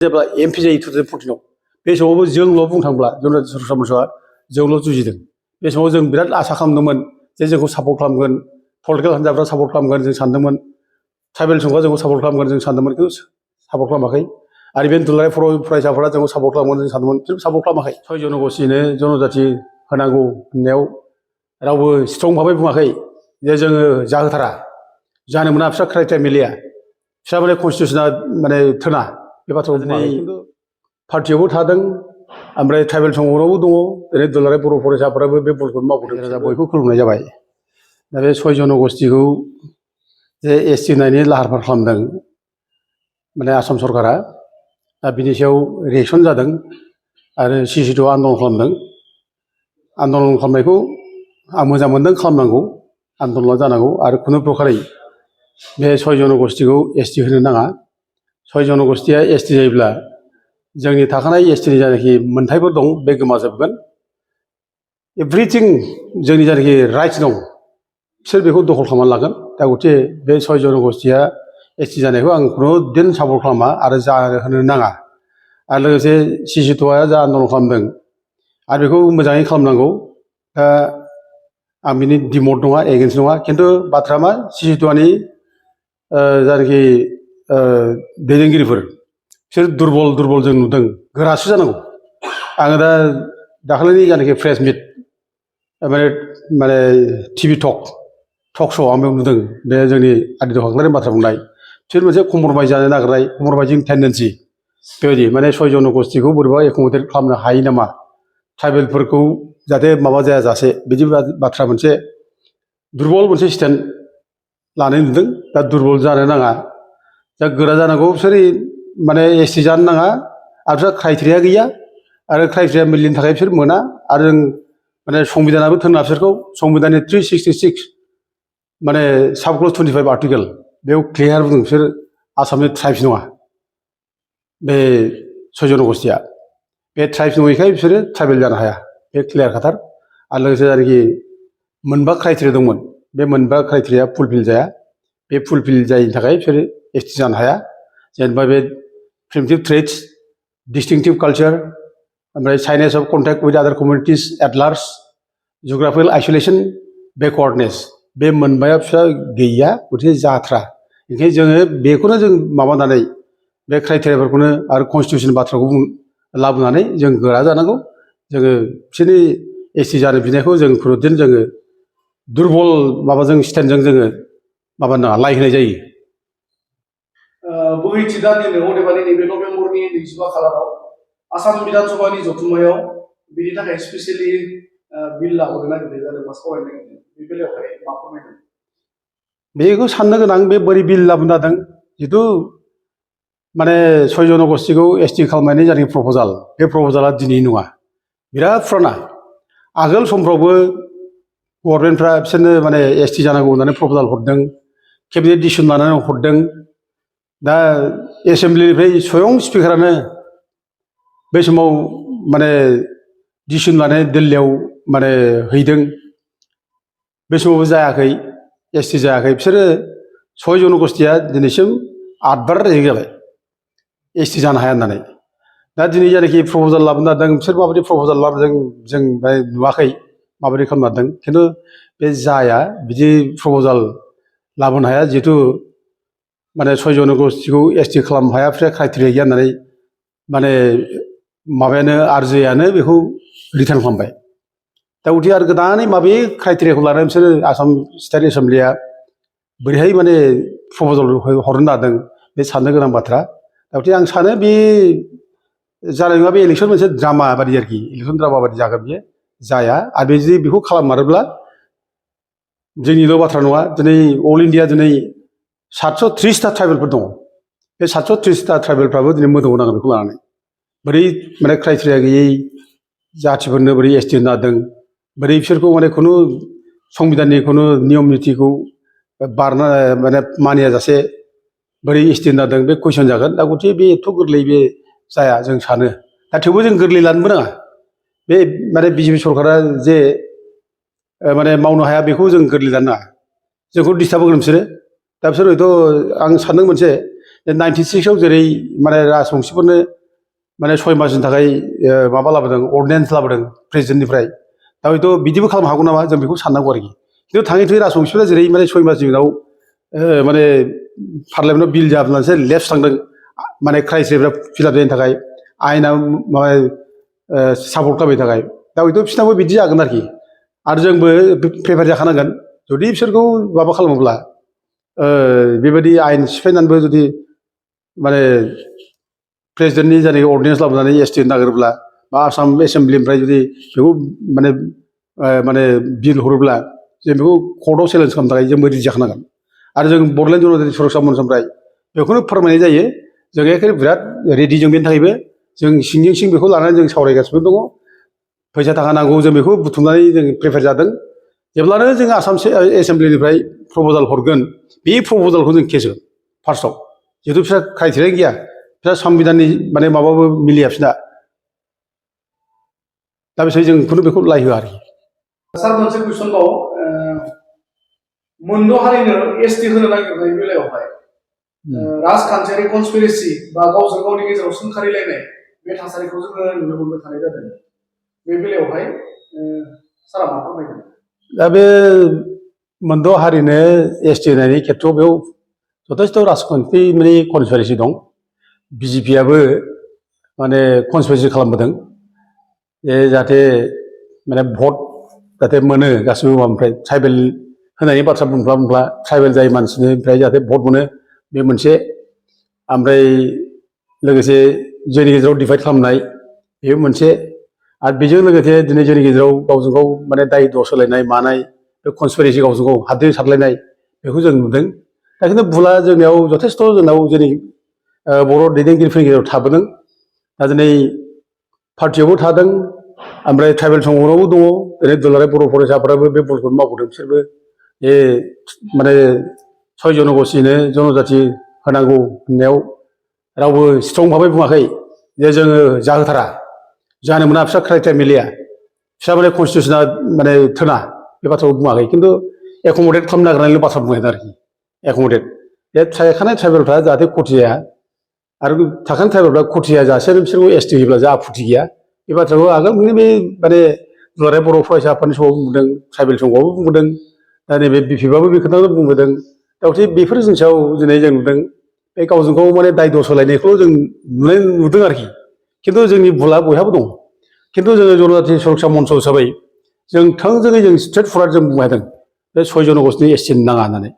जेब्ला एमपि जायो 2014 बे समावबो जोंल' बुंनो थांब्ला जनता सरासनस्रा जोंल' जुजिदों बे समाव जों बिराद आसा खालामदोंमोन जे जोंखौ सापर्ट खालामगोन पलिटिकेल हान्जाफ्रा सापर्ट खालामगोन जों सानदोंमोन ट्राइबेल सुबुंफ्रा जोंखौ सापर्ट खालामगोन जों सानदोंमोन खिन्थु सापर्ट खालामाखै आरो बे दुलाराय फरायसाफोरा जोंखौ सापर्ट खालामगोन जों सानदोंमोन खिन्थु सापर्ट खालामाखै 6 जनगोष्ठीनो जनजाति होनांगौ होननायाव रावबो स्ट्रं भाबै बुङाखै जे जोङो जाहोथारा जानो मोना बिस्रा क्राइटेरिया मिलिया बिस्रा माने कनस्टिटिउसना माने थोना बे बाथ्राखौ बुङाखै खिन्थु पार्टियावबो थादों ओमफ्राय ट्राइबेल संगठनावबो दङ ओरै दुलाराय बर' फरायसाफोराबो बे भुलखौनो मावबोदों बयखौ खुलुमनाय जाबाय दा बे 6 जनगोष्ठीखौ जे एसटि होनायनि लाहार फाहार खालामदों माने आसाम सरकारा दा बिनि सायाव रिएक्सन जादों आरो सिसिथ' आन्दलन खालामदों आन्दलन खालामनायखौ आं मोजां मोनदों खालामनांगौ आन्दलना जानांगौ आरो खुनु प्रकारै बे 6 जनगोष्ठीखौ एसटि होनो नाङा 6 जनगोष्ठीया एसटि जायोब्ला जोंनि थाखानाय एसटिनि जायनाखि मोन्थायफोर दं बे गोमाजोबगोन एभ्रिथिं जोंनि जायनाखि राइट्स दं बिसोर बेखौ दखल खालामनानै लागोन दा गथिखे बे 6 जनगोष्ठीया एसटि जानायखौ आं खुनुदिन सापर्ट खालामा आरो जाहोनो नाङा आरो लोगोसे सिसिथ'आ जा आन्दलन खालामदों आरो बेखौ मोजाङै खालामनांगौ दा आं बिनि डिमट नङा एगेन्स्ट नङा खिन्थु बाथ्राया मा सिसिथ'आनि जायनाखि दैदेनगिरिफोर बिसोर दुरबल जों नुदों गोरासो जानांगौ आङो दा दाखालिनि जायनाखि प्रेस मिट माने टिभि टक श' आं बेयाव नुदों बे जोंनि आदित्य खाख्लारिनि बाथ्रा बुंनाय बिसोर मोनसे कम्प्रमाइज जानो नागिरनाय कम्प्रमाइजिं टेन्डेन्सि बेबायदि माने 6 जनगोष्ठीखौ बोरैबा एकोमोडेट खालामनो हायो नामा ट्राइबेलफोरखौ जाहाथे माबा जायाजासे बिदि बाथ्रा मोनसे दुरबल मोनसे स्टेन्ड लानाय नुदों दा दुरबल जानो नाङा दा गोरा जानांगौ बिसोर माने एसटि जानो नाङा आरो बिसोर क्राइटेरिया गैया आरो क्राइटेरिया मिलिनि थाखाय बिसोर मोना आरो जों माने संबिधानाबो थोना बिसोरखौ संबिधाननि 366 माने साब क्लज 25 आर्टिकेल बेयाव क्लियार बुंदों बिसोर आसामनि ट्राइब्स नङा बे 6 जनगोष्ठीया बे ट्राइब्स नङैखाय बिसोरो ट्राइबेल जानो हाया बे क्लियार खाथार आरो लोगोसे जायनाखि मोनबा क्राइटेरिया दंमोन बे मोनबा क्राइटेरिया फुलफिल जाया बे फुलफिल जायैनि थाखाय बिसोरो एसटि जानो हाया जेनेबा बे प्रिमिटिभ ट्रेड्स डिस्टिंक्टिभ कालचार ओमफ्राय साइनेस अफ कन्टेक्ट विथ आदार कमिउनिटिस एट लार्ज जिअग्राफिकेल आइसोलेसन बेकवार्डनेस बे मोनबाया फिसा गैया गथिखे जाथ्रा ओंखायनो जोङो बेखौनो जों माबानानै बे क्राइटेरियाफोरखौनो आरो कनस्टिटिउसन बाथ्राखौ लाबोनानै जों गोरा जानांगौ जोङो बिसोरनि एसटि जानो बिनायखौ जों खुनुदिन जोङो दुरबल माबाजों स्टेन्डजों जोङो माबानो नाङा लाय होनाय जायो बोहैथि दाननिनो अदेबानि नैबे नभेम्बरनि 25 खालाराव आसाम बिधान सभानि जथुम्मायाव बिनि थाखाय स्पेसियेलि बिल लाबोनो नागिरनाय जादों बा सावरायनो नागिरदों बे बेलायावहाय मा फोरमायदों बेखौ साननो गोनां बे बोरै बिल लाबोनो जादों जिथु माने 6 जनगोष्ठीखौ एसटि खालामनायनि जायनाखि प्रप'जाल बे प्रप'जाला दिनै नङा बिराद फुराना आगोल समफ्रावबो गभर्नमेन्टफ्रा बिसोरनो माने एसटि जानांगौ होननानै प्रप'जाल हरदों केबिनेट डिसिसन लानानै हरदों दा एसेमब्लिनिफ्राय स्वयं स्पिकारानो बै समाव माने डिसिसन लानानै दिल्लीयाव माने हैदों बे समावबो जायाखै एसटि जायाखै बिसोरो 6 जनगोष्ठीया दिनैसिम 8 बार रेजेक्ट जाबाय एसटि जानो हाया होननानै दा दिनै जायनाखि प्रप'जाल लाबोनो नागिरदों बिसोर माबायदि प्रप'जाल लाबोदों जों नुवाखै माबायदि खालामनो नागिरदों खिन्थु बे जाया बिदि प्रप'जाल लाबोनो हाया जिहेथु माने 6 जनगोष्ठीखौ एसटि खालामनो हाया बिसोर क्राइटेरिया गैया होननानै माने माबायानो आरजेआनो बेखौ रिटार्न खालामबाय दा गथिखे आरो गोदानै माबे क्राइटेरियाखौ लानानै बिसोरो आसाम स्टेट एसेमब्लिया बोरैहाय माने प्रप'जाल हरनो नागिरदों बे साननो गोनां बाथ्रा दा गथिखे आं सानो बे जानाय नङा बे इलेक्सन मोनसे ड्रामा बादि आरोखि इलेक्सन ड्रामा बादि जागोन बियो जाया आरो बे जुदि बेखौ खालाममारोब्ला जोंनिल' बाथ्रा नङा दिनै अल इन्डिया दिनै 730टा ट्राइबेलफोर दङ बे 730टा ट्राइबेलफ्राबो दिनै मोदोमाव नांगोन बेखौ लानानै बोरै माने क्राइटेरिया गैयै जाथिफोरनो बोरै एसटि होनो नागिरदों बोरै बिसोरखौ माने खुनु संबिधाननि खुनु नियम नितिखौ बारना माने मानिया जासे बोरै एसटि होनो नागिरदों बे कुइसन जागोन दा गथिखे बे एथ' गोरलै बे जाया जों सानो दा थेवबो जों गोरलै लानोबो नाङा बे माने बिजेपि सरकारा जे माने मावनो हाया बेखौ जों गोरलै लानो नाङा जोंखौ डिस्टार्ब होगोन बिसोरो दा बिसोर हयथ' आं सानदों मोनसे 96आव जेरै माने राजबंसिफोरनो माने 6 मासनि थाखाय माबा लाबोदों अर्डिनेन्स लाबोदों प्रेसिडेन्टनिफ्राय दा हयथ' बिदिबो खालामनो हागौ नामा जों बेखौ साननांगौ आरोखि खिन्थु थाङै थुङै राजबंसिफोरा जेरै माने 6 मासनि उनाव माने पार्लियामेन्टआव बिल जाबोनानैसो लेफ्ट थांदों माने क्राइसिसफ्रा फिलाप जानायनि थाखाय आयेना माबा सापर्ट खालामनायनि थाखाय दा हयथ' बिसोरनाबो बिदि जागोन आरो जोंबो प्रिपेयार जाखानांगोन जुदि बिसोरखौ माबा खालामोब्ला बेबायदि आयेन सिफायनानैबो जुदि माने प्रेसिडेन्टनि जायनाखि अर्डिनेन्स लाबोनानै एसटि नागिरोब्ला बा आसाम एसेम्ब्लिनिफ्राय जुदि बेखौ माने माने बिल हरोब्ला जों बेखौ कर्टआव चेलेन्ज खालामनो थाखाय जोंबो रेडि जाखानांगोन आरो जों बड'लेण्ड जनजाति सुरक्षा मन्चनिफ्राय बेखौनो फोरमायनाय जायो जों एखेबारे बिराद रेडि जों बेनि थाखायबो जों सिंजों सिं बेखौ लानानै जों सावरायगासिनो दङ फैसा थाखा नांगौ जों बेखौ बुथुमनानै जों प्रिपेयार जादों जेब्लानो जों आसाम एसेम्ब्लिनिफ्राय प्रप'जाल हरगोन बे प्रप'जालखौ जों केस होगोन फार्स्टआव जिहेतु बिस्रा क्राइटेरिया गैया बिस्रा संबिधाननि माने माबाबो मिलिया बिसोरना दा बिसोर जों खुनु बेखौ लाय होआ आरोखि सार मोनसे कुइसन बाव मोनद' हारिनो एसटि होनो नागिरनाय बेलायावहाय राजखान्थियारि कनस्पिरेसि बा गावजों गावनि गेजेराव सोंखारिलायनाय बे थासारिखौ जोङो नुनो मोनबाय थानाय जादों बे बेलायावहाय सारा मा फोरमायगोन दा बे मोनद' हारिनो एसटि होनायनि खेथ्रआव बेयाव जथेस्थ' राजखान्थि माने कनस्पिरेसि दं बिजेपिआबो माने कनस्पिरेसि खालामबोदों जाहाथे माने भट जाहाथे मोनो गासिबो माबानिफ्राय ट्राइबेल होनायनि बाथ्रा बुंब्ला ट्राइबेल जाय मानसिनिफ्राय जाहाथे भट मोनो बे मोनसे ओमफ्राय लोगोसे जोंनि गेजेराव डिभाइड खालामनाय बेबो मोनसे आरो बेजों लोगोसे दिनै जोंनि गेजेराव गावजों गाव माने दाय दस होलायनाय मानाय बे कनस्पिरेसि गावजों गाव हाद्रि सारलायनाय बेखौ जों नुदों दा खिन्थु भुला जोंनियाव जथेस्थ' जोंनाव जोंनि बर' दैदेनगिरिफोरनि गेजेराव थाबोदों दा दिनै पार्टियावबो थादों ओमफ्राय ट्राइबेल संगठनावबो दङ दिनै दुलाराय बर' फरायसाफोराबो बे भुलखौनो मावबोदों बिसोरबो बे माने 6 जन'गोष्ठिनो जनजाति होनांगौ होननायाव रावबो स्ट्रं भाबै बुङाखै जे जोङो जाहोथारा जानो मोना फिसा क्राइटेरिया मिलिया फिसा माने कनस्टिटिउसना माने थोना बे बाथ्राखौ बुङाखै खिन्थु एकमडेट खालामनो नागिरनायल' बाथ्रा बुंनाय आरोखि एकमडेट बे थाखानाय ट्राइबेलफ्रा जाहाथे खथि जाया आरो थाखानाय ट्राइबेलफ्रा खथि जायाजासे बिसोरखौ एसटि होयोब्ला जोंहा आपत्ति गैया बे बाथ्राखौ आगोलनि बे माने दुलाराय बर' फरायसा आफादनि समाव बुंदों ट्राइबेल संघआवबो बुंदों दा नैबे बिपिएफआबो बे खोथाखौ बुंबोदों दा गथिखे बेफोर जिनिसाव दिनै जों नुदों बे गावजों गाव माने दाय दस होलायनायखौ जों नुदों आरोखि खिन्थु जोंनि भुला बयहाबो दं खिन्थु जोङो जनजाति सुरक्षा मन्च हिसाबै जों थोंजोङै जों स्ट्रेट फरवार्ड जों बुंनो हादों बे 6 जन'गोष्ठिनि एसटि नाङा होननानै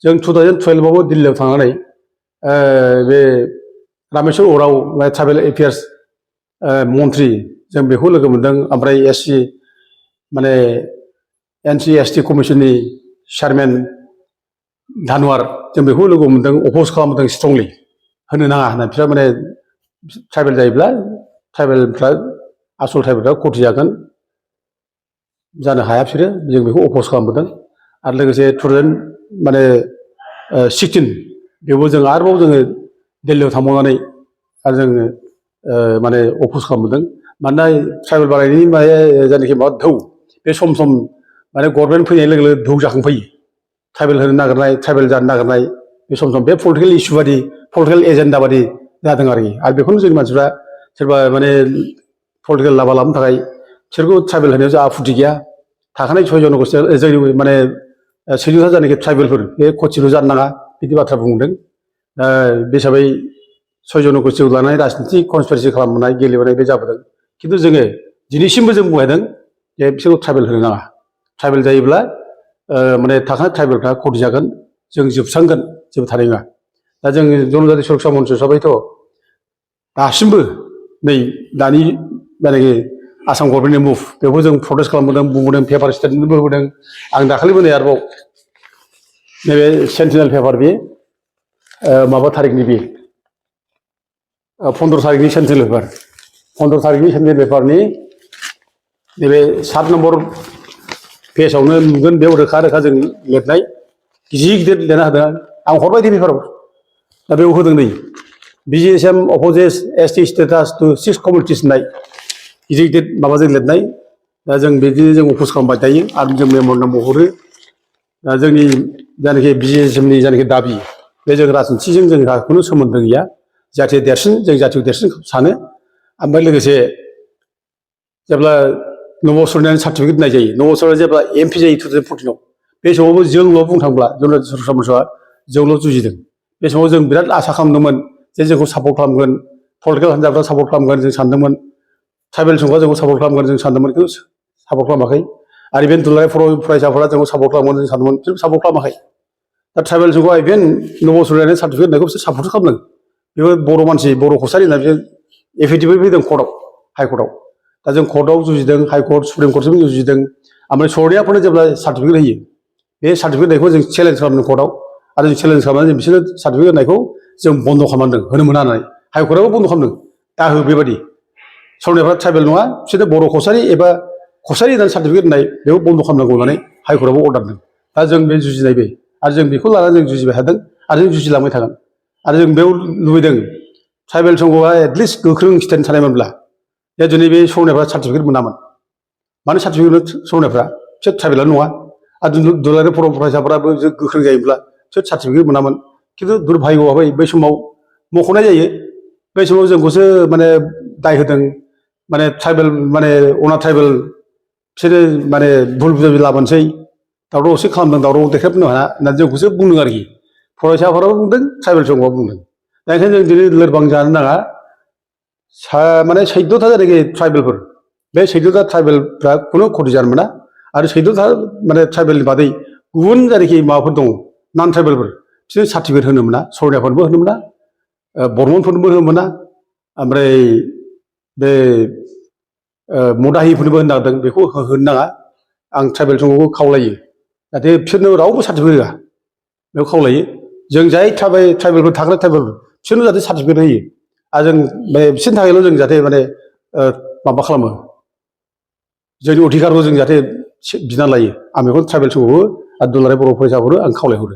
जों 2012आवबो दिल्लीयाव थांनानै बे रामेश्वर उराव ट्राइबेल एफेयार्स मन्त्रि जों बेखौ लोगो मोन्दों ओमफ्राय एससि माने एनसि एसटि कमिसननि चेयारमेन धानवार जों बेखौ लोगो मोन्दों अप'ज खालामदों स्ट्रंलि होनो नाङा होनना बिसोर माने ट्राइबेल जायोब्ला ट्राइबेलफ्रा आसल ट्राइबेलफ्रा खथि जागोन जानो हाया बिसोरो जों बेखौ अप'ज खालामबोदों आरो लोगोसे 2016 बेयावबो जों आरोबाव जोङो दिल्लीयाव थांबावनानै आरो जोङो माने अप'ज खालामबोदों मानोना ट्राइबेल बारायनायनि माने जायनाखि माबा धौ बे सम सम माने गभर्नमेन्ट फैनाय लोगो लोगो धौ जाखांफैयो ट्राइबेल होनो नागिरनाय ट्राइबेल जानो नागिरनाय बे सम सम बे पलिटिकेल इस्यु बादि पलिटिकेल एजेन्डा बादि जादों आरोखि आरो बेखौनो जोंनि मानसिफ्रा सोरबा माने पलिटिकेल लाबा लाबोनो थाखाय बिसोरखौ ट्राइबेल होनायाव जोंहा आपत्ति गैया थाखानाय 6 जन'गोष्ठि जोंनि माने सेडिउल जानाखि ट्राइबेलफोर बे खथिल' जानो नाङा बिदि बाथ्रा बुंदों बे हिसाबै 6 जन'गोष्ठिखौ लानानै राजनिथि कनस्पिरेसि खालामनाय गेलेबोनाय बे जाबोदों खिन्थु जोङो दिनैसिमबो जों बुंदों जे बिसोरखौ ट्राइबेल होनो नाङा ट्राइबेल जायोब्ला माने थाखानाय ट्राइबेलफ्रा खथि जागोन जों जोबस्रांगोन जेबो थानाय नङा दा जों जनजाति सुरक्षा मन्च हिसाबैथ' दासिमबो नै दानि जायनाखि आसाम गभर्नमेन्टनि मुभ बेखौ जों प्रटेस्ट खालामबोदों बुंबोदों पेपार स्टेटमेन्टबो होबोदों आं दाखालिबो नै आरोबाव नैबे सेन्टिनेल पेपार बे माबा थारिखनि बे 15 थारिखनि सेन्टिनेल पेपार 15 थारिखनि सेन्टिनेल पेपारनि नैबे 7 नम्बर पेजावनो नुगोन बेयाव रोखा रोखा जों लिरनाय गिदिर गिदिर लिरना होदों आं हरबाय दे पेपाराव दा बेयाव होदों नै BGSM opposes ST status to 6 communities होननाय गिदिर गिदिर माबाजों लिरनाय दा जों बिदिनो जों अपोज खालामबाय थायो आरो जों मेम'रेन्डामबो हरो दा जोंनि जायनाखि BGSMनि जायनाखि दाबि बे जों राजनिथिजों जोंहा खुनु सोमोन्दो गैया जाथि देरसिन जों जाथिखौ देरसिन सानो ओमफ्राय लोगोसे जेब्ला नबसरनानै सार्टिफिकेट होनाय जायो नबसरनाय जेब्ला एमपि जायो 2014 बे समावबो जोंल' बुंनो थांब्ला जनजाति सरा मोनस'आ जोंल' जुजिदों बे समाव जों बिराद आसा खालामदोंमोन जे जोंखौ सापर्ट खालामगोन पलिटिकेल हान्जाफ्रा सापर्ट खालामगोन जों सानदोंमोन ट्राइबेल सुबुंफ्रा जोंखौ सापर्ट खालामगोन जों सानदोंमोन खिन्थु सापर्ट खालामाखै आरो इभेन दुलाराय फरायसाफोरा जोंखौ सापर्ट खालामगोन जों सानदोंमोन खिन्थु सापर्ट खालामाखै दा ट्राइबेल सुबुंआ इभेन नबसरनानै सार्टिफिकेट होनायखौ बिसोर सापर्ट खालामदों बेबो बर' मानसि बर' कसारि होनना बिसोर एफिडेभिट फैदों कर्टआव हाइकर्टआव दा जों कर्टआव जुजिदों हाइकर्ट सुप्रिम कर्टसिम जुजिदों ओमफ्राय सरनियाफोरनो जेब्ला सार्टिफिकेट होयो बे सार्टिफिकेट होनायखौ जों चेलेन्ज खालामदों कर्टआव आरो जों चेलेन्ज खालामनानै जों बिसोरनो सार्टिफिकेट होनायखौ जों बन्द' खालामदों होनो मोना होननानै हाइकर्टआबो बन्द' खालामदों दा हो बेबायदि सरनियाफ्रा ट्राइबेल नङा बिसोरनो बर' कसारि एबा कसारि होननानै सार्टिफिकेट होनाय बेखौ बन्द' खालामनांगौ होननानै हाइकर्टआबो अर्डार होदों दा जों बे जुजिनाय बे आरो जों बेखौ लानानै जों जुजिबाय थादों आरो जों जुजिलांबाय थागोन आरो जों बेयाव लुबैदों ट्राइबेल संघआ एटलिस्ट गोख्रों स्टेन्ड थानायमोनब्ला जे दिनै बे सौनायफ्रा सार्टिफिकेट मोनामोन मानो सार्टिफिकेट सौनायफ्रा बिसोर ट्राइबेलानो नङा आरो दुलाराय बर' फरायसाफोराबो गोख्रों जायोब्ला बिसोर सार्टिफिकेट मोनामोन खिन्थु दुर्भाग्यआवहाय बै समाव मख'नाय जायो बै समाव जोंखौसो माने दाय होदों माने ट्राइबेल माने अना ट्राइबेल बिसोरो माने भुल बुजाबि लाबोनोसै दावराव दावसि खालामदों दावराव देखायफिननो हाया होननानै जोंखौसो बुंदों आरोखि फरायसाफोराबो बुंदों ट्राइबेल संघआ बुंदों दा ओंखायनो जों दिनै लोरबां जानो नाङा माने 14था जायनाखि ट्राइबेलफोर बे 14था ट्राइबेलफ्रा खुनु खथि जानो मोना आरो 14था माने ट्राइबेलनि बादै गुबुन जायनाखि माबाफोर दङ नन ट्राइबेलफोर बिसोर सार्टिफिकेट होनो मोना सरनियाफोरनोबो होनो मोना बर्मनफोरनोबो होनो मोना ओमफ्राय बे मदाहिफोरनोबो होनो नागिरदों बेखौ होनो नाङा आं ट्राइबेल संघखौ खावलायो जाहाथे बिसोरनो रावबो सार्टिफिकेट होआ बेखौ खावलायो जों जाय ट्राइबेलफोर थाग्रा ट्राइबेलफोर बिसोरनो जाहाथे सार्टिफिकेट होयो आरो जों बिसोरनि थाखायल' जों जाहाथे माने माबा खालामो जोंनि अधिकारखौ जों जाहाथे बिनानै लायो आं बेखौनो ट्राइबेल संघखौबो आरो दुलाराय बर' फरायसाफोरनो आं खावलायहरो